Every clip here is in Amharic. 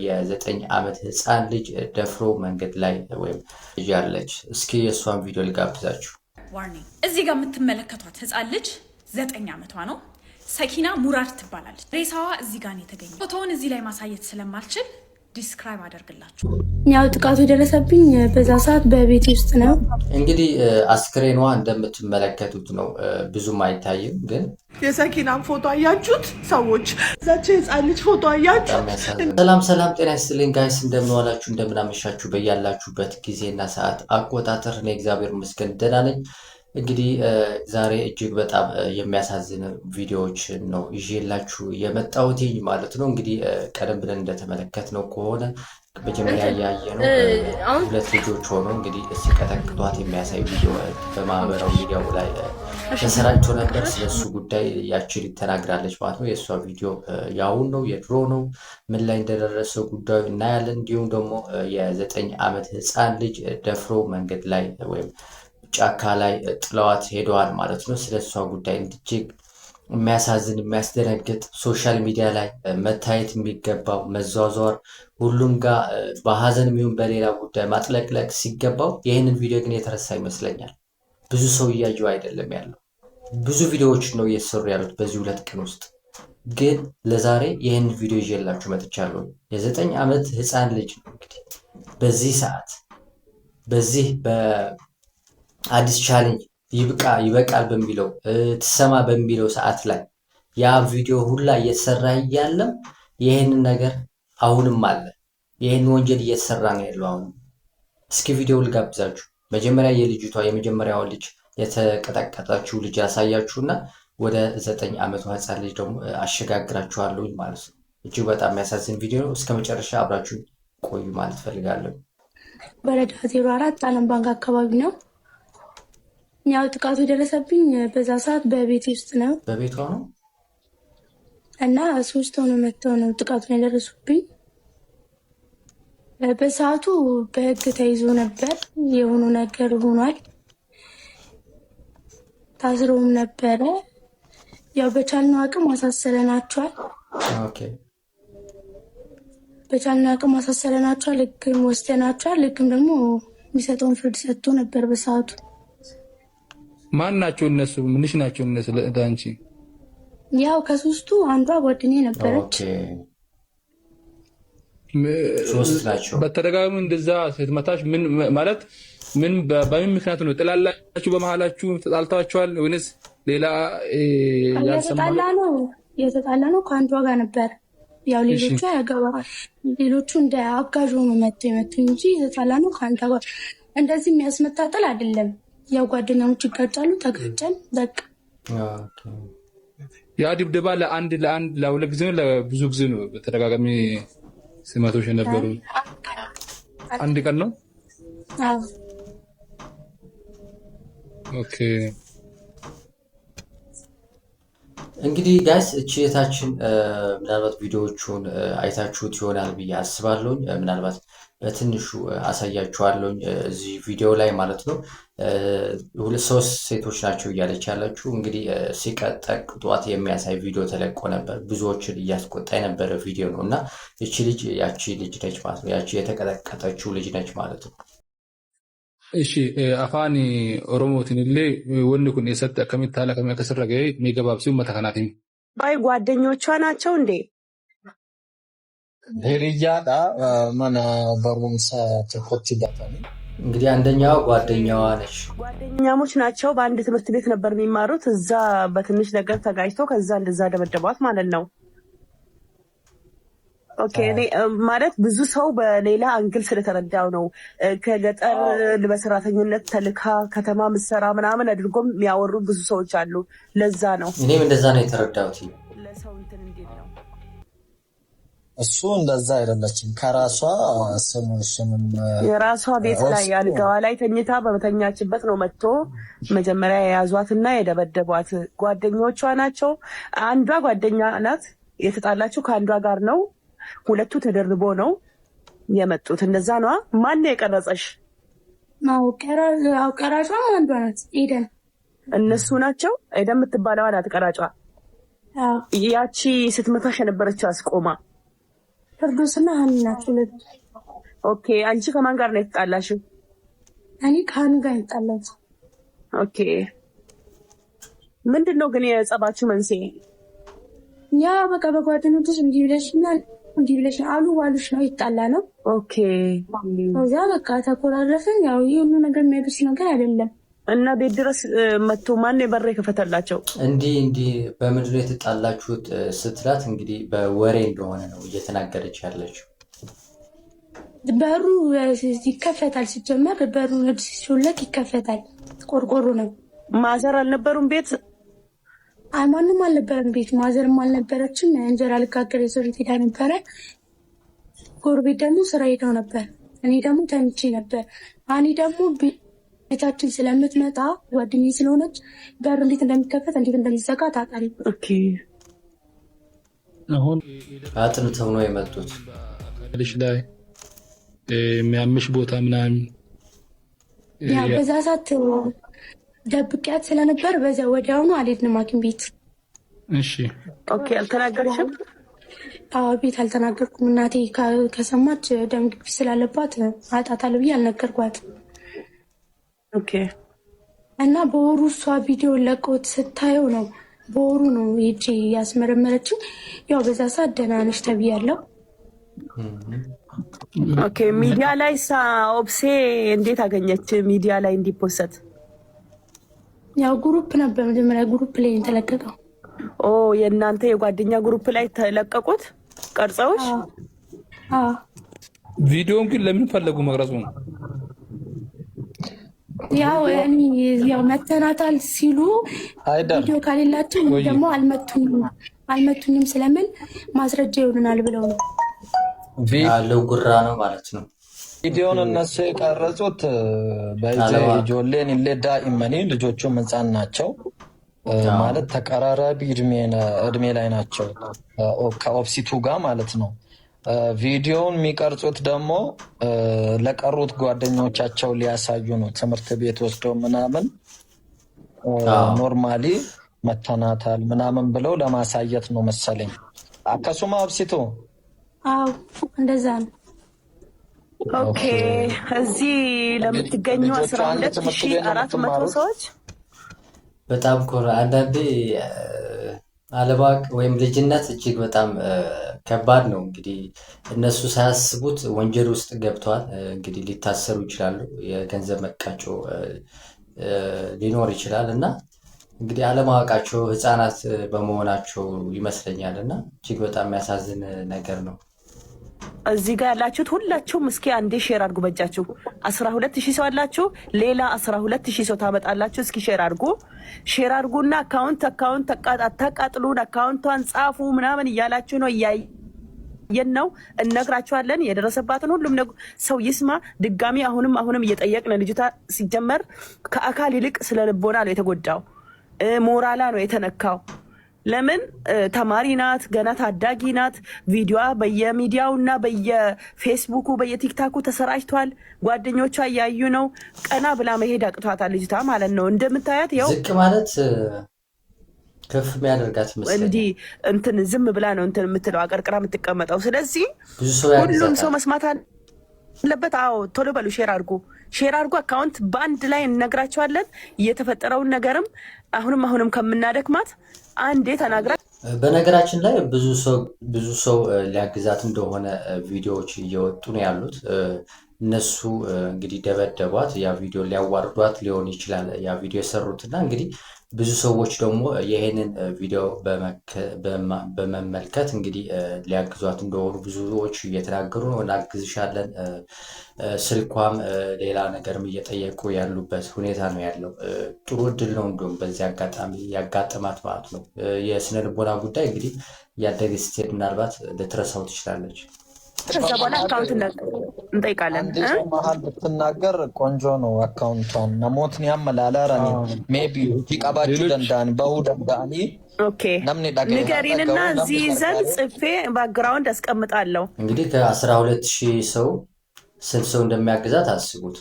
የ9 ዓመት ህፃን ልጅ ደፍሮ መንገድ ላይ ወይም ልጅ ያለች፣ እስኪ የእሷን ቪዲዮ ልጋብዛችሁ። Warning፣ እዚህ ጋር የምትመለከቷት ህፃን ልጅ 9 ዓመቷ ነው። ሰኪና ሙራድ ትባላለች። ሬሳዋ እዚህ ጋር ነው የተገኘው። ፎቶውን እዚህ ላይ ማሳየት ስለማልችል describe አደርግላችሁ። ያው ጥቃቱ የደረሰብኝ በዛ ሰዓት በቤት ውስጥ ነው። እንግዲህ አስክሬኗ እንደምትመለከቱት ነው። ብዙም አይታይም ግን የሰኪናን ፎቶ አያችሁት ሰዎች? እዛች ህፃን ልጅ ፎቶ አያችሁት? ሰላም ሰላም፣ ጤና ይስጥልኝ guys፣ እንደምን ዋላችሁ፣ እንደምን አመሻችሁ በያላችሁበት ጊዜና ሰዓት አቆጣጠር። እኔ እግዚአብሔር ይመስገን ደህና ነኝ። እንግዲህ ዛሬ እጅግ በጣም የሚያሳዝን ቪዲዮዎችን ነው ይዤላችሁ የመጣሁት ማለት ነው። እንግዲህ ቀደም ብለን እንደተመለከትነው ከሆነ መጀመሪያ ያየነው ሁለት ልጆች ሆኖ እንግዲህ ሲቀጠቅጧት የሚያሳይ ቪዲዮ በማህበራዊ ሚዲያው ላይ ተሰራጭቶ ነበር። ስለሱ ጉዳይ ያቺ ልጅ ተናግራለች ማለት ነው። የእሷ ቪዲዮ ያሁን ነው የድሮ ነው፣ ምን ላይ እንደደረሰ ጉዳዩ እናያለን። እንዲሁም ደግሞ የ9 ዓመት ህፃን ልጅ ደፍሮ መንገድ ላይ ወይም ጫካ ላይ ጥለዋት ሄደዋል ማለት ነው። ስለ እሷ ጉዳይ እጅግ የሚያሳዝን፣ የሚያስደነግጥ፣ social media ላይ መታየት የሚገባው፣ መዟዟር፣ ሁሉም ጋር በሀዘን የሚሆን በሌላ ጉዳይ ማጥለቅለቅ ሲገባው ይህንን ቪዲዮ ግን የተረሳ ይመስለኛል። ብዙ ሰው እያየው አይደለም ያለው። ብዙ ቪዲዮዎች ነው እየተሰሩ ያሉት በዚህ 2 ቀን ውስጥ። ግን ለዛሬ ይህንን ቪዲዮ ይዤላችሁ መጥቻለሁ። የ9 ዓመት ህፃን ልጅ ነው እንግዲህ በዚህ ሰዓት በዚህ በአዲስ challenge ይብቃ ይበቃል በሚለው፣ ትሰማ በሚለው ሰዓት ላይ ያ ቪዲዮ ሁላ እየተሰራ እያለም ይህንን ነገር አሁንም አለ። ይህን ወንጀል እየተሰራ ነው ያለው አሁን። እስኪ ቪዲዮ ልጋብዛችሁ። መጀመሪያ የልጅቷ የመጀመሪያውን ልጅ የተቀጠቀጠችው ልጅ ያሳያችሁና ወደ 9 ዓመቷ ህፃን ልጅ ደግሞ አሸጋግራችኋለሁ ማለት ነው። እጅግ በጣም የሚያሳዝን ቪዲዮ ነው። እስከ መጨረሻ አብራችሁ ቆዩ ማለት ፈልጋለሁ። ወረዳ 04 ዓለም ባንክ አካባቢ ነው። ያው ጥቃቱ የደረሰብኝ በዛ ሰዓት በቤት ውስጥ ነው። በቤቷ ነው። እና ሶስት ሆነው መጥተው ነው ጥቃቱን ያደረሱብኝ። በሰዓቱ በህግ ተይዞ ነበር። የሆኑ ነገር ሆኗል። ታስሮም ነበረ። ያው በቻልነው አቅም አሳስረናቸዋል። በቻልነው አቅም አሳስረናቸዋል። ህግም ወስደናቸዋል። ህግም ደግሞ የሚሰጠውን ፍርድ ሰጥቶ ነበር በሰዓቱ። ማን ናቸው እነሱ? ምንሽ ናቸው እነሱ ለአንቺ? ያው ከሶስቱ አንዷ ጓደኛዬ ነበረች። ሶስት ናቸው። በተደጋጋሚ እንደዛ ስትመታሽ ምን ማለት ምን በምን ምክንያት ነው? ጥላላችሁ? በመሀላችሁ ተጣልታችኋል ወይንስ ሌላ ያልሰማ? የተጣላ ነው ከአንዷ ጋር ነበር። ያው ሌሎቹ ያገባ ሌሎቹ እንደ አጋዥ ሆኖ መጥተው የመቱ እንጂ የተጣላ ነው ከአንዷ ጋር። እንደዚህ የሚያስመታጠል አይደለም። ያው ጓደኛሞች ይጋጫሉ። ተጋጨን በቃ። ያ ድብደባ ለአንድ ለአንድ ለሁለት ጊዜ ነው ለብዙ ጊዜ ነው በተደጋጋሚ ስመቶች የነበሩ? አንድ ቀን ነው? አዎ። Okay። እንግዲህ guys፣ እቺ እህታችን ምናልባት ቪዲዮዎቹን አይታችሁት ይሆናል ብዬ አስባለሁኝ። ምናልባት በትንሹ አሳያችኋለሁኝ እዚህ ቪዲዮ ላይ ማለት ነው። ሁለት ሶስት ሴቶች ናቸው እያለች ያለችው። እንግዲህ ሲቀጠቅጧት የሚያሳይ ቪዲዮ ተለቆ ነበር። ብዙዎችን እያስቆጣ የነበረ ቪዲዮ ነው እና እቺ ልጅ ያቺ ልጅ ነች ማለት ነው። ያቺ የተቀጠቀጠችው ልጅ ነች ማለት ነው። እሺ፣ Afaan Oromootiin illee wanni kun eessatti akkamitti haala kamii akka sirra ga'e mee gabaabsii uummata kanaaf himi. ባይ ጓደኞቿ ናቸው እንዴ? Hiriyyaadha, mana barumsaa tokkotti gatanii. እንግዲህ አንደኛዋ ጓደኛዋ ነች። ጓደኛሞች ናቸው። በአንድ ትምህርት ቤት ነበር የሚማሩት። እዛ በትንሽ ነገር ተጋጭተው ከዛ እንደዛ ደበደቧት ማለት ነው። Okay፣ እኔ ማለት ብዙ ሰው በሌላ angle ስለተረዳው ነው። ከገጠር በሰራተኝነት ተልካ ከተማ ምሰራ ምናምን አድርጎም የሚያወሩ ብዙ ሰዎች አሉ። ለዛ ነው። እኔም እንደዛ ነው የተረዳሁት። ለሰው እንትን እንዴት ነው? እሱ እንደዛ አይደለችም። ከራሷ ስምሽንም የራሷ ቤት ላይ አልጋዋ ላይ ተኝታ በተኛችበት ነው መጥቶ መጀመሪያ የያዟትና የደበደቧት። ጓደኞቿ ናቸው። አንዷ ጓደኛ ናት፣ የተጣላችው ከአንዷ ጋር ነው። ሁለቱ ተደርቦ ነው የመጡት። እንደዛ ነዋ። ማን ነው የቀረጸሽ? ቀራጯም አንዷ ናት፣ ኤደን። እነሱ ናቸው። ኤደን የምትባለዋ ናት ቀራጯ። ያቺ ስትመታሽ የነበረችው አስቆማ። ፍርዶስና ሀኒ ናቸው ሁለቱ። Okay፣ አንቺ ከማን ጋር ነው የተጣላሽው? እኔ ከሀኒ ጋር የተጣላሁት። Okay፣ ምንድን ነው ግን የጸባችሁ መንስኤ? ያ በቃ በጓደኞችሽ እንዲህ ብለሽና እንዲህ ብለሽ አሉ ባሉሽ ነው ይጣላ ነው። Okay፣ ከዛ በቃ ተኮራረፍን። ያው ይህ ሁሉ ነገር የሚያደርስ ነገር አይደለም። እና ቤት ድረስ መጥቶ ማን በር የከፈተላቸው? እንዲህ እንዲህ በምንድን ነው የተጣላችሁት ስትላት እንግዲህ በወሬ እንደሆነ ነው እየተናገረች ያለችው። በሩ ይከፈታል። ሲጀመር በሩ ሲሾለክ ይከፈታል። ቆርቆሮ ነው። Mother አልነበሩም ቤት? አይ ማንም አልነበረም ቤት። Mother ም አልነበረችም። እንጀራ ልጋገር የሰው ቤት ሄዳ ነበረ። ጎረቤት ደግሞ ስራ ሄደው ነበር። እኔ ደግሞ ተኝቼ ነበር። እኔ ደግሞ ቤታችን ስለምትመጣ ጓደኛዬ ስለሆነች በሩ እንዴት እንደሚከፈት እንዴት እንደሚዘጋ ታውቃለች። Okay፣ አሁን አጥንተው ነው የመጡት። ልጅ ላይ የሚያምሽ ቦታ ምናምን ያ በዛ ሰዓት ደብቂያት ስለነበር በዚያ ወዲያውኑ አልሄድንም ሐኪም ቤት። እሺ፣ Okay። አልተናገርሽም? አዎ ቤት አልተናገርኩም። እናቴ ከሰማች ደም ግፊት ስላለባት አጣታለሁ ብዬ አልነገርኳትም። Okay፣ እና በወሩ እሷ ቪዲዮ ለቆት ስታየው ነው በወሩ ነው ሄጄ ያስመረመረችኝ። ያው በዛ ሰዓት ደህና ነሽ ተብያለሁ። Okay። ሚዲያ ላይ ኦብሴ እንዴት አገኘች? ሚዲያ ላይ እንዲ post? ያው group ነበር መጀመሪያ group ላይ የተለቀቀው። ኦ የእናንተ የጓደኛ group ላይ ተለቀቁት ቀርጸውሽ? አዎ። ቪዲዮውን ግን ለምን ፈለጉ መቅረጹ ነው? ያው እኔ ያው መተናታል ሲሉ ቪዲዮ ከሌላቸው ደግሞ አልመቱኝም ስለምን ማስረጃ ይሆኑናል ብለው ነው። ያለው ጉራ ነው ማለት ነው። ቪዲዮን እነሱ የቀረጹት በዚ ijoolleen illee daa'immani ልጆቹም ሕፃን ናቸው ማለት ተቀራራቢ እድሜ ላይ ናቸው ከኦብሲቱ ጋር ማለት ነው። ቪዲዮውን የሚቀርጹት ደግሞ ለቀሩት ጓደኞቻቸው ሊያሳዩ ነው። ትምህርት ቤት ወስደው ምናምን normally መተናታል ምናምን ብለው ለማሳየት ነው መሰለኝ። Akkasuma ኦብሲቱ? አዎ እንደዛ ነው። Okay፣ እዚህ ለምትገኙ 12,400 ሰዎች በጣም እኮ ነው። አንዳንዴ አለማወቅ ወይም ልጅነት እጅግ በጣም ከባድ ነው። እንግዲህ እነሱ ሳያስቡት ወንጀል ውስጥ ገብተዋል። እንግዲህ ሊታሰሩ ይችላሉ። የገንዘብ መቀጮ ሊኖር ይችላል እና እንግዲህ አለማወቃቸው ሕፃናት በመሆናቸው ይመስለኛል እና እጅግ በጣም የሚያሳዝን ነገር ነው። እዚህ ጋር ያላችሁት ሁላችሁም እስኪ አንዴ share አድርጉ በእጃችሁ። 12,000 ሰው አላችሁ፣ ሌላ 12,000 ሰው ታመጣላችሁ። እስኪ share አድርጉ፣ share አድርጉና account አታቃጥሉን፣ account ቷን ጻፉ ምናምን እያላችሁ ነው፣ እያየን ነው፣ እነግራችኋለን። የደረሰባትን ሁሉም ሰው ይስማ። ድጋሚ አሁንም አሁንም እየጠየቅን ልጅቷ ሲጀመር ከአካል ይልቅ ስለ ልቦና ነው የተጎዳው፣ ሞራላ ነው የተነካው። ለምን ተማሪ ናት፣ ገና ታዳጊ ናት። ቪዲዮዋ በየሚዲያው እና በየፌስቡኩ በየቲክታኩ ተሰራጭቷል። ጓደኞቿ እያዩ ነው። ቀና ብላ መሄድ አቅቷታል ልጅቷ ማለት ነው። እንደምታያት ያው ዝቅ ማለት ከፍ የሚያደርጋት ይመስለኛል። እንዲህ እንትን ዝም ብላ ነው እንትን የምትለው አቀርቅራ የምትቀመጠው። ስለዚህ ብዙ ሰው ሁሉም ሰው ያግዛታል። መስማት አለበት። አዎ ቶሎ በሉ share አድርጉ፣ share አድርጉ። Account በአንድ ላይ እነግራቸዋለን። የተፈጠረውን ነገርም አሁንም አሁንም ከምናደክማት አንዴ ተናግራ በነገራችን ላይ ብዙ ሰው ሊያግዛት እንደሆነ ቪዲዮዎች እየወጡ ነው ያሉት። እነሱ እንግዲህ ደበደቧት። ያ ቪዲዮ ሊያዋርዷት ሊሆን ይችላል ያ ቪዲዮ የሰሩት እና እንግዲህ ብዙ ሰዎች ደግሞ ይሄንን ቪዲዮ በመመልከት እንግዲህ ሊያግዟት እንደሆኑ ብዙዎች እየተናገሩ ነው። እናግዝሻለን፣ ስልኳም ሌላ ነገርም እየጠየቁ ያሉበት ሁኔታ ነው ያለው። ጥሩ እድል ነው እንዲሁም በዚህ አጋጣሚ ያጋጠማት ማለት ነው። የስነ ልቦና ጉዳይ እንግዲህ እያደገች ስትሄድ ምናልባት ልትረሳው ትችላለች። ከዛ በኋላ account እንጠይቃለን። አንድ ሰው መሀል ብትናገር ቆንጆ ነው። Account ቷን namootni amma laalarani maybe qabaachuu danda'an bahuu danda'anii Okay namni dhaga'e ንገሪንና እዚህ ይዘን ጽፌ background አስቀምጣለሁ። እንግዲህ ከ12,000 ሰው ስንት ሰው እንደሚያግዛት አስቡት።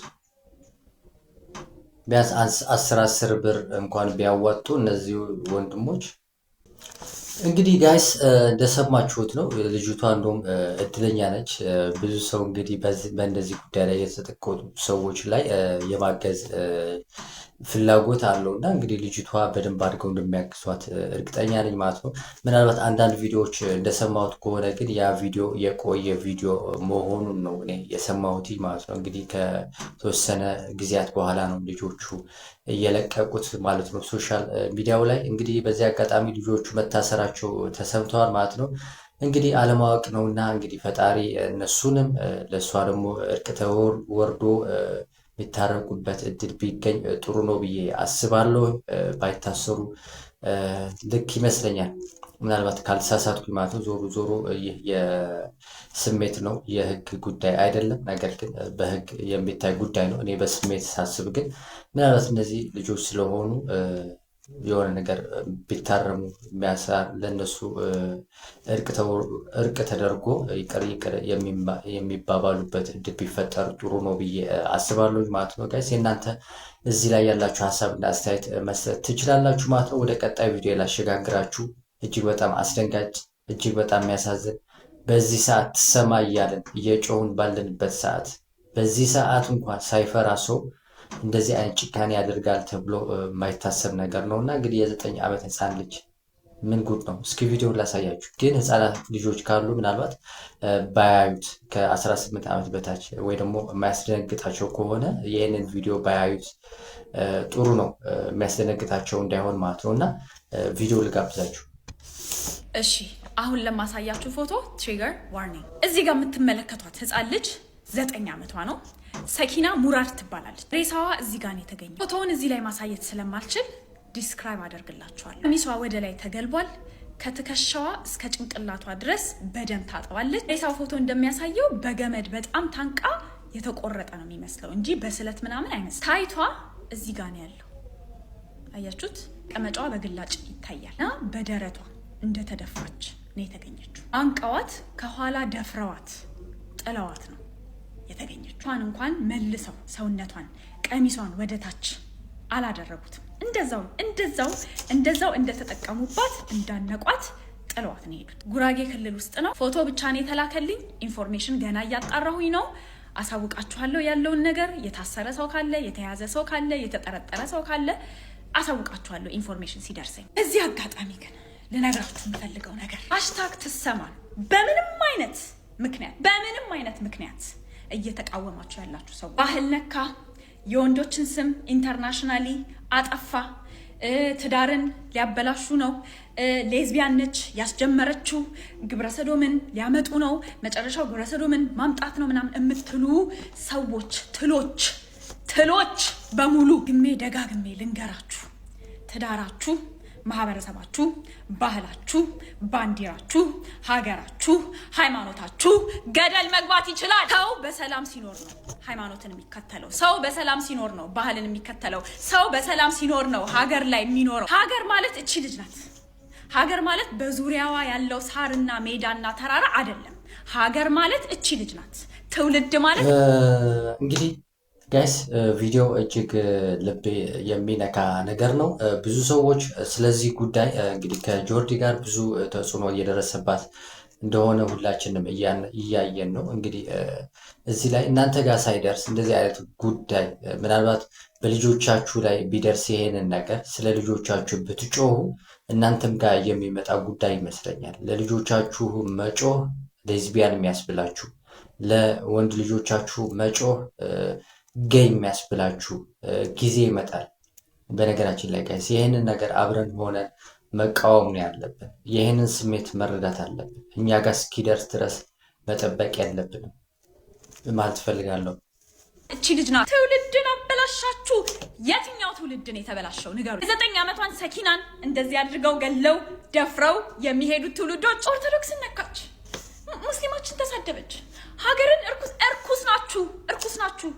ቢያንስ 10 10 ብር እንኳን ቢያዋጡ እነዚህ ወንድሞች እንግዲህ guys እንደሰማችሁት ነው። ልጅቷ እንደውም እድለኛ ነች። ብዙ ሰው እንግዲህ በእንደዚህ ጉዳይ ላይ የተጠቁ ሰዎች ላይ የማገዝ ፍላጎት አለው እና እንግዲህ ልጅቷ በደንብ አድርገው እንደሚያግዟት እርግጠኛ ነኝ ማለት ነው። ምናልባት አንዳንድ ቪዲዮዎች እንደሰማሁት ከሆነ ግን ያ ቪዲዮ የቆየ ቪዲዮ መሆኑን ነው እኔ የሰማሁት ማለት ነው። እንግዲህ ከተወሰነ ጊዜያት በኋላ ነው ልጆቹ እየለቀቁት ማለት ነው social media ው ላይ። እንግዲህ በዚህ አጋጣሚ ልጆቹ መታሰራቸው ተሰምተዋል ማለት ነው። እንግዲህ አለማወቅ ነውና እንግዲህ ፈጣሪ እነሱንም ለእሷ ደግሞ እርቅ ወርዶ የሚታረቁበት እድል ቢገኝ ጥሩ ነው ብዬ አስባለሁ። ባይታሰሩ ልክ ይመስለኛል። ምናልባት ካልተሳሳትኩኝ ማለት ነው። ዞሮ ዞሮ ይህ የስሜት ነው፣ የህግ ጉዳይ አይደለም። ነገር ግን በህግ የሚታይ ጉዳይ ነው። እኔ በስሜት ሳስብ ግን ምናልባት እነዚህ ልጆች ስለሆኑ የሆነ ነገር ቢታረሙ የሚያሳ ለእነሱ እርቅ ተደርጎ ይቅር ይቅር የሚባባሉበት እድል ቢፈጠር ጥሩ ነው ብዬ አስባለሁ ማለት ነው። Guys፣ የእናንተ እዚህ ላይ ያላችሁ ሀሳብ እና አስተያየት መስጠት ትችላላችሁ ማለት ነው። ወደ ቀጣይ ቪዲዮ ላሸጋግራችሁ። እጅግ በጣም አስደንጋጭ፣ እጅግ በጣም የሚያሳዝን፣ በዚህ ሰዓት ትሰማ እያለን እየጮሁን ባለንበት ሰዓት፣ በዚህ ሰዓት እንኳን ሳይፈራ ሰው እንደዚህ አይነት ጭካኔ ያደርጋል ተብሎ የማይታሰብ ነገር ነው እና እንግዲህ የ9 ዓመት ህፃን ልጅ ምን ጉድ ነው? እስኪ ቪዲዮን ላሳያችሁ። ግን ህፃናት ልጆች ካሉ ምናልባት ባያዩት፣ ከ18 ዓመት በታች ወይ ደግሞ የማያስደነግጣቸው ከሆነ ይህንን ቪዲዮ ባያዩት ጥሩ ነው፣ የሚያስደነግጣቸው እንዳይሆን ማለት ነው እና ቪዲዮ ልጋብዛችሁ። እሺ፣ አሁን ለማሳያችሁ ፎቶ trigger warning። እዚህ ጋር የምትመለከቷት ህፃን ልጅ 9 ዓመቷ ነው። ሰኪና ሙራድ ትባላለች። ሬሳዋ እዚህ ጋር ነው የተገኘው። ፎቶውን እዚህ ላይ ማሳየት ስለማልችል describe አደርግላችኋለሁ። ቀሚሷ ወደ ላይ ተገልቧል። ከትከሻዋ እስከ ጭንቅላቷ ድረስ በደም ታጥባለች። ሬሳው ፎቶ እንደሚያሳየው በገመድ በጣም ታንቃ የተቆረጠ ነው የሚመስለው እንጂ በስለት ምናምን አይመስልም። ታይቷ እዚህ ጋር ነው ያለው። አያችሁት? መቀመጫዋ በግላጭ ይታያል እና በደረቷ እንደተደፋች ነው የተገኘችው። አንቀዋት ከኋላ ደፍረዋት ጥለዋት ነው የተገኘችው። እንኳን መልሰው ሰውነቷን ቀሚሷን ወደ ታች አላደረጉትም። እንደዛው እንደዛው እንደዛው እንደተጠቀሙባት እንዳነቋት ጥለዋት ነው የሄዱት። ጉራጌ ክልል ውስጥ ነው። ፎቶ ብቻ ነው የተላከልኝ። Information ገና እያጣራሁኝ ነው። አሳውቃችኋለሁ ያለውን ነገር። የታሰረ ሰው ካለ፣ የተያዘ ሰው ካለ፣ የተጠረጠረ ሰው ካለ አሳውቃችኋለሁ information ሲደርሰኝ። እዚህ አጋጣሚ ግን ልነግራችሁ የምፈልገው ነገር #ትሰማን በምንም አይነት ምክንያት፣ በምንም አይነት ምክንያት እየተቃወማችሁ ያላችሁ ሰው፣ ባህል ነካ፣ የወንዶችን ስም internationally አጠፋ፣ ትዳርን ሊያበላሹ ነው፣ ሌዝቢያን ነች ያስጀመረችው፣ ግብረሰዶምን ሊያመጡ ነው፣ መጨረሻው ግብረሰዶምን ማምጣት ነው ምናምን የምትሉ ሰዎች፣ ትሎች፣ ትሎች በሙሉ ግሜ ደጋግሜ ልንገራችሁ፣ ትዳራችሁ፣ ማህበረሰባችሁ፣ ባህላችሁ፣ ባንዲራችሁ፣ ሀገራችሁ፣ ሃይማኖታችሁ ገደል መግባት ይችላል። ሰው በሰላም ሲኖር ነው ሃይማኖትን የሚከተለው። ሰው በሰላም ሲኖር ነው ባህልን የሚከተለው። ሰው በሰላም ሲኖር ነው ሀገር ላይ የሚኖረው። ሀገር ማለት እቺ ልጅ ናት። ሀገር ማለት በዙሪያዋ ያለው ሳርና ሜዳና ተራራ አይደለም። ሀገር ማለት እቺ ልጅ ናት። ትውልድ ማለት እንግዲህ guys፣ ቪዲዮ እጅግ ልብ የሚነካ ነገር ነው። ብዙ ሰዎች ስለዚህ ጉዳይ እንግዲህ ከጆርዲ ጋር ብዙ ተጽዕኖ እየደረሰባት እንደሆነ ሁላችንም እያየን ነው። እንግዲህ እዚህ ላይ እናንተ ጋር ሳይደርስ እንደዚህ አይነት ጉዳይ ምናልባት በልጆቻችሁ ላይ ቢደርስ ይሄንን ነገር ስለ ልጆቻችሁ ብትጮሁ እናንተም ጋር የሚመጣ ጉዳይ ይመስለኛል። ለልጆቻችሁ መጮህ ሌዝቢያን የሚያስብላችሁ፣ ለወንድ ልጆቻችሁ መጮህ gay የሚያስብላችሁ ጊዜ ይመጣል። በነገራችን ላይ guys፣ ይህንን ነገር አብረን ሆነን መቃወም ነው ያለብን። ይህንን ስሜት መረዳት አለብን። እኛ ጋር እስኪደርስ ድረስ መጠበቅ ያለብንም ማለት እፈልጋለሁ። እቺ ልጅ ናት። ትውልድን አበላሻችሁ። የትኛው ትውልድን የተበላሸው ንገሩ። የ9 ዓመቷን ሰኪናን እንደዚህ አድርገው ገለው ደፍረው የሚሄዱት ትውልዶች፣ ኦርቶዶክስን ነካች፣ ሙስሊማችን ተሳደበች፣ ሀገርን እርኩስ፣ እርኩስ ናችሁ፣ እርኩስ ናችሁ፣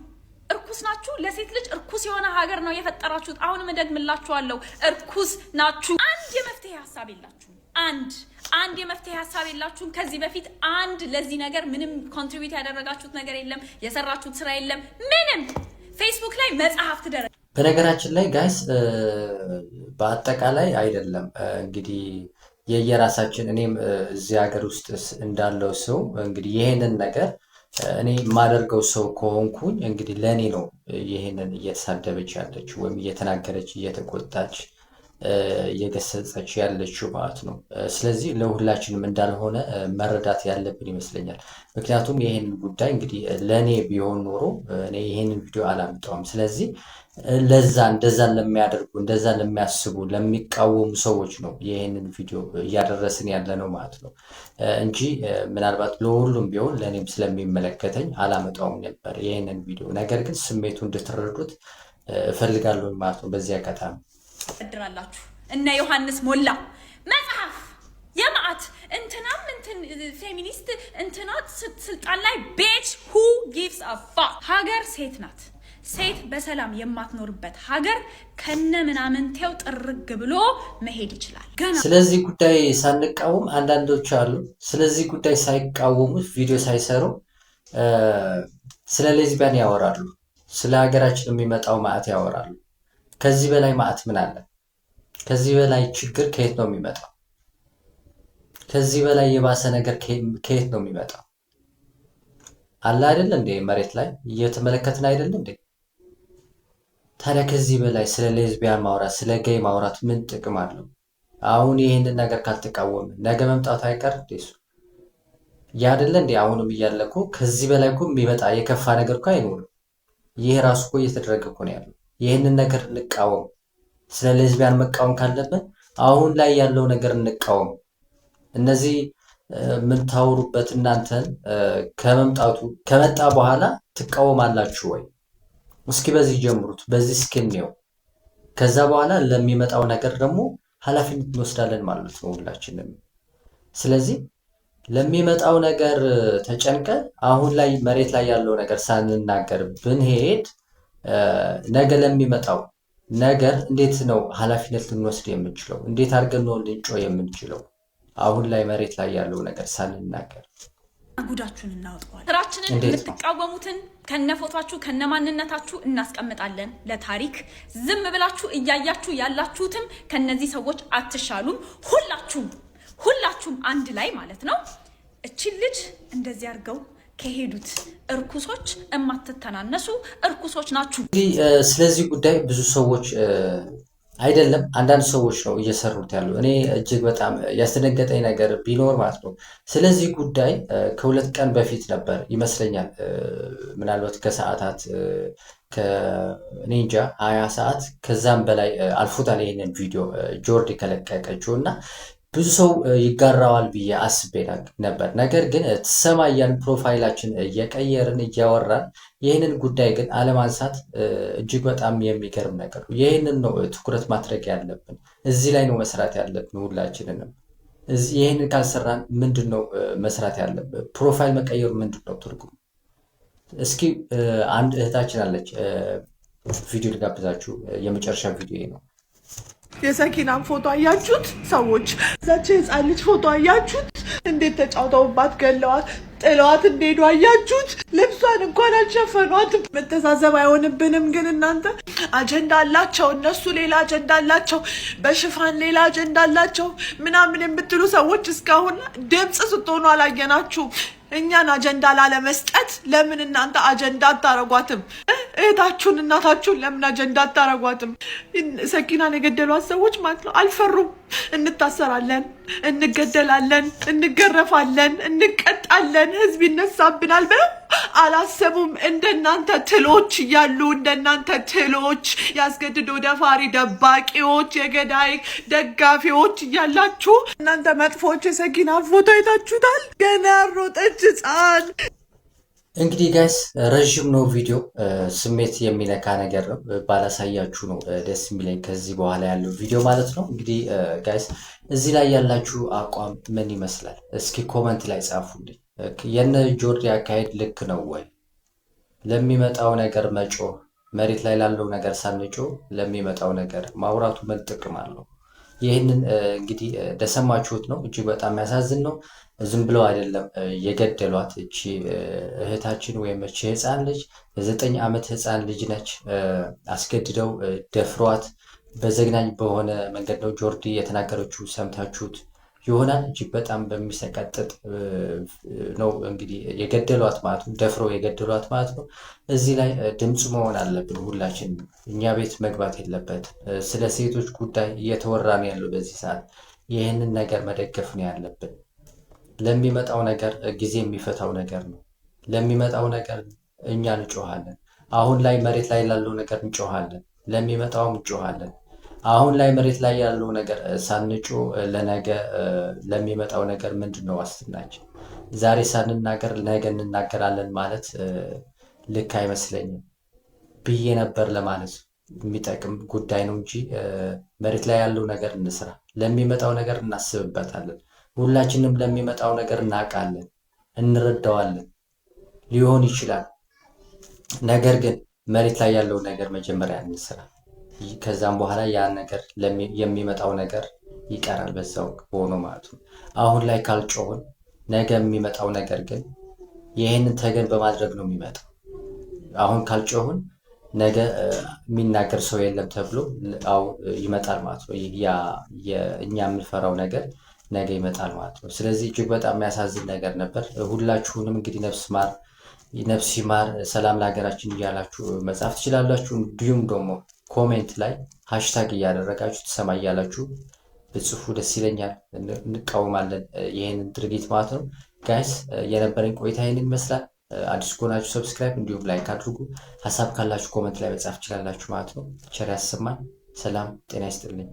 እርኩስ ናችሁ። ለሴት ልጅ እርኩስ የሆነ ሀገር ነው የፈጠራችሁት። አሁንም እደግምላችኋለሁ፣ እርኩስ ናችሁ። አንድ የመፍትሄ ሀሳብ የላችሁም። አንድ አንድ የመፍትሄ ሀሳብ የላችሁም። ከዚህ በፊት አንድ ለዚህ ነገር ምንም contribute ያደረጋችሁት ነገር የለም። የሰራችሁት ስራ የለም። ምንም ፌስቡክ ላይ መጽሐፍ ትደረ በነገራችን ላይ guys፣ በአጠቃላይ አይደለም እንግዲህ። የየራሳችን እኔም እዚህ ሀገር ውስጥ እንዳለው ሰው እንግዲህ ይሄንን ነገር እኔ የማደርገው ሰው ከሆንኩኝ እንግዲህ ለእኔ ነው ይሄንን እየተሳደበች ያለችው ወይም እየተናገረች፣ እየተቆጣች፣ እየገሰጸች ያለችው ማለት ነው። ስለዚህ ለሁላችንም እንዳልሆነ መረዳት ያለብን ይመስለኛል። ምክንያቱም ይሄንን ጉዳይ እንግዲህ ለእኔ ቢሆን ኖሮ እኔ ይሄንን ቪዲዮ አላምጣውም። ስለዚህ ለዛ እንደዛ ለሚያደርጉ፣ እንደዛ ለሚያስቡ፣ ለሚቃወሙ ሰዎች ነው ይሄንን ቪዲዮ እያደረስን ያለ ነው ማለት ነው እንጂ ምናልባት ለሁሉም ቢሆን ለእኔም ስለሚመለከተኝ አላመጣውም ነበር ይሄንን ቪዲዮ። ነገር ግን ስሜቱ እንድትረዱት እፈልጋለሁ ማለት ነው በዚህ አጋጣሚ። ትደራላችሁ። እነ ዮሐንስ ሞላ መጽሐፍ የማአት እንትናም እንትን ፌሚኒስት እንትና ስልጣን ላይ፣ bitch, who gives a fuck? ሀገር ሴት ናት። ሴት በሰላም የማትኖርበት ሀገር ከነ ምናምንቴው ጥርግ ብሎ መሄድ ይችላል። ገና ስለዚህ ጉዳይ ሳንቃወም አንዳንዶች አሉ። ስለዚህ ጉዳይ ሳይቃወሙት፣ ቪዲዮ ሳይሰሩ ስለ ሌዝቢያን ያወራሉ። ስለ ሀገራችን የሚመጣው ማዕት ያወራሉ። ከዚህ በላይ ማዕት ምን አለ? ከዚህ በላይ ችግር ከየት ነው የሚመጣው? ከዚህ በላይ የባሰ ነገር ከየት ነው የሚመጣው? አለ አይደል እንዴ? መሬት ላይ እየተመለከትን አይደል እንዴ? ታዲያ ከዚህ በላይ ስለ ሌዝቢያን ማውራት፣ ስለ gay ማውራት ምን ጥቅም አለው? አሁን ይህንን ነገር ካልተቃወምን ነገ መምጣቱ አይቀር እንዴ እሱ? ያ አይደለ እንዴ? አሁንም እያለ እኮ ከዚህ በላይ እኮ የሚመጣ የከፋ ነገር እኮ አይኖርም። ይህ ራሱ እኮ እየተደረገ እኮ ነው ያለው። ይህንን ነገር እንቃወም። ስለ ሌዝቢያን መቃወም ካለብን አሁን ላይ ያለው ነገር እንቃወም። እነዚህ የምታወሩበት እናንተን ከመምጣቱ ከመጣ በኋላ ትቃወማላችሁ ወይ? እስኪ በዚህ ጀምሩት፣ በዚህ እስኪ እንየው። ከዛ በኋላ ለሚመጣው ነገር ደግሞ ኃላፊነት እንወስዳለን ማለት ነው ሁላችንም። ስለዚህ ለሚመጣው ነገር ተጨንቀን አሁን ላይ መሬት ላይ ያለው ነገር ሳንናገር ብንሄድ ነገ ለሚመጣው ነገር እንዴት ነው ኃላፊነት ልንወስድ የምንችለው? እንዴት አድርገን ነው ልንጮህ የምንችለው? አሁን ላይ መሬት ላይ ያለው ነገር ሳንናገር ጉዳችሁን እናወጣዋለን። ስራችንን እንዴት ነው? የምትቃወሙትን ከነፎቷችሁ ከነማንነታችሁ እናስቀምጣለን ለታሪክ። ዝም ብላችሁ እያያችሁ ያላችሁትም ከነዚህ ሰዎች አትሻሉም። ሁላችሁም ሁላችሁም አንድ ላይ ማለት ነው። እቺን ልጅ እንደዚህ አድርገው ከሄዱት እርኩሶች እማትተናነሱ እርኩሶች ናችሁ። እንግዲህ ስለዚህ ጉዳይ ብዙ ሰዎች አይደለም፣ አንዳንድ ሰዎች ነው እየሰሩት ያሉ። እኔ እጅግ በጣም ያስደነገጠኝ ነገር ቢኖር ማለት ነው ስለዚህ ጉዳይ ከ2 ቀን በፊት ነበር ይመስለኛል፣ ምናልባት ከሰዓታት እኔ እንጃ 20 ሰዓት ከዛም በላይ አልፎታል ይህንን ቪዲዮ ጆርዲ ከለቀቀችው እና ብዙ ሰው ይጋራዋል ብዬ አስቤ ነበር። ነገር ግን ትሰማ እያልን profile ኣችን እየቀየርን እያወራን ይህንን ጉዳይ ግን አለማንሳት እጅግ በጣም የሚገርም ነገር ነው። ይህንን ነው ትኩረት ማድረግ ያለብን። እዚህ ላይ ነው መስራት ያለብን ሁላችንንም። ይህንን ካልሰራን ምንድን ነው መስራት ያለብን? Profile መቀየሩ ምንድን ነው ትርጉም? እስኪ አንድ እህታችን አለች፣ ቪዲዮ ልጋብዛችሁ። የመጨረሻ ቪዲዮ ነው። የሰኪናን ፎቶ አያችሁት ሰዎች? እዛች ህፃን ልጅ ፎቶ አያችሁት? እንዴት ተጫውተውባት ገለዋት ጥለዋት እንደሄዱ አያችሁት? ልብሷን እንኳን አልሸፈኗት። መተዛዘብ አይሆንብንም። ግን እናንተ አጀንዳ አላቸው፣ እነሱ ሌላ አጀንዳ አላቸው፣ በሽፋን ሌላ አጀንዳ አላቸው ምናምን የምትሉ ሰዎች እስካሁን ድምፅ ስትሆኑ አላየናችሁ። እኛን አጀንዳ ላለመስጠት ለምን እናንተ አጀንዳ አታረጓትም? እህታችሁን እናታችሁን ለምን አጀንዳ አታረጓትም? ሰኪናን የገደሏት ሰዎች ማለት ነው አልፈሩም። እንታሰራለን፣ እንገደላለን፣ እንገረፋለን፣ እንቀጣለን፣ ህዝብ ይነሳብናል ብለው አላሰቡም። እንደናንተ ትሎች እያሉ፣ እንደናንተ ትሎች፣ ያስገድዶ ደፋሪ ደባቂዎች፣ የገዳይ ደጋፊዎች እያላችሁ እናንተ መጥፎች የሰኪና ፎቶ አይታችሁታል? ገና ያሮጠች ህፃን። እንግዲህ guys ረዥም ነው ቪዲዮ፣ ስሜት የሚነካ ነገር ነው። ባላሳያችሁ ነው ደስ የሚለኝ ከዚህ በኋላ ያለው ቪዲዮ ማለት ነው። እንግዲህ guys እዚህ ላይ ያላችሁ አቋም ምን ይመስላል? እስኪ comment ላይ ጻፉልኝ። የነ ጆርዲ አካሄድ ልክ ነው ወይ? ለሚመጣው ነገር መጮህ፣ መሬት ላይ ላለው ነገር ሳንጮህ ለሚመጣው ነገር ማውራቱ ምን ጥቅም አለው? ይህንን እንግዲህ እንደሰማችሁት ነው። እጅግ በጣም የሚያሳዝን ነው። ዝም ብለው አይደለም የገደሏት። እቺ እህታችን ወይም እቺ ህፃን ልጅ የ9 ዓመት ህፃን ልጅ ነች። አስገድደው ደፍሯት በዘግናኝ በሆነ መንገድ ነው ጆርዲ የተናገረችው። ሰምታችሁት ይሆናል። እጅግ በጣም በሚሰቀጥጥ ነው እንግዲህ የገደሏት ማለት ነው፣ ደፍረው የገደሏት ማለት ነው። እዚህ ላይ ድምፅ መሆን አለብን ሁላችን። እኛ ቤት መግባት የለበት። ስለ ሴቶች ጉዳይ እየተወራ ነው ያለው በዚህ ሰዓት። ይህንን ነገር መደገፍ ነው ያለብን። ለሚመጣው ነገር ጊዜ የሚፈታው ነገር ነው። ለሚመጣው ነገር እኛ እንጮሃለን። አሁን ላይ መሬት ላይ ላለው ነገር እንጮሃለን። ለሚመጣውም እንጮሃለን። አሁን ላይ መሬት ላይ ያለው ነገር ሳንጮህ ለነገ ለሚመጣው ነገር ምንድን ነው ዋስትናችን? ዛሬ ሳንናገር ነገ እንናገራለን ማለት ልክ አይመስለኝም ብዬ ነበር ለማለት የሚጠቅም ጉዳይ ነው እንጂ መሬት ላይ ያለው ነገር እንስራ። ለሚመጣው ነገር እናስብበታለን። ሁላችንም ለሚመጣው ነገር እናውቃለን፣ እንረዳዋለን። ሊሆን ይችላል። ነገር ግን መሬት ላይ ያለው ነገር መጀመሪያ እንስራ። ከዛም በኋላ ያ ነገር የሚመጣው ነገር ይቀራል በዛው ሆኖ ማለት ነው። አሁን ላይ ካልጮህን ነገ የሚመጣው ነገር ግን ይህንን ተገን በማድረግ ነው የሚመጣው። አሁን ካልጮህን ነገ የሚናገር ሰው የለም ተብሎ ይመጣል ማለት ነው። ያ እኛ የምንፈራው ነገር ነገ ይመጣል ማለት ነው። ስለዚህ እጅግ በጣም የሚያሳዝን ነገር ነበር። ሁላችሁንም እንግዲህ ነፍስ ማር ነፍስ ይማር፣ ሰላም ለሀገራችን እያላችሁ መጻፍ ትችላላችሁ። እንዲሁም ደግሞ comment ላይ hashtag እያደረጋችሁ ትሰማ እያላችሁ ብጽፉ ደስ ይለኛል። እንቃወማለን ይህንን ድርጊት ማለት ነው። Guys፣ የነበረኝ ቆይታ ይህንን ይመስላል። አዲስ ከሆናችሁ subscribe እንዲሁም like አድርጉ። ሀሳብ ካላችሁ comment ላይ መጻፍ ትችላላችሁ ማለት ነው። ቸር ያሰማን። ሰላም ጤና ይስጥልኝ።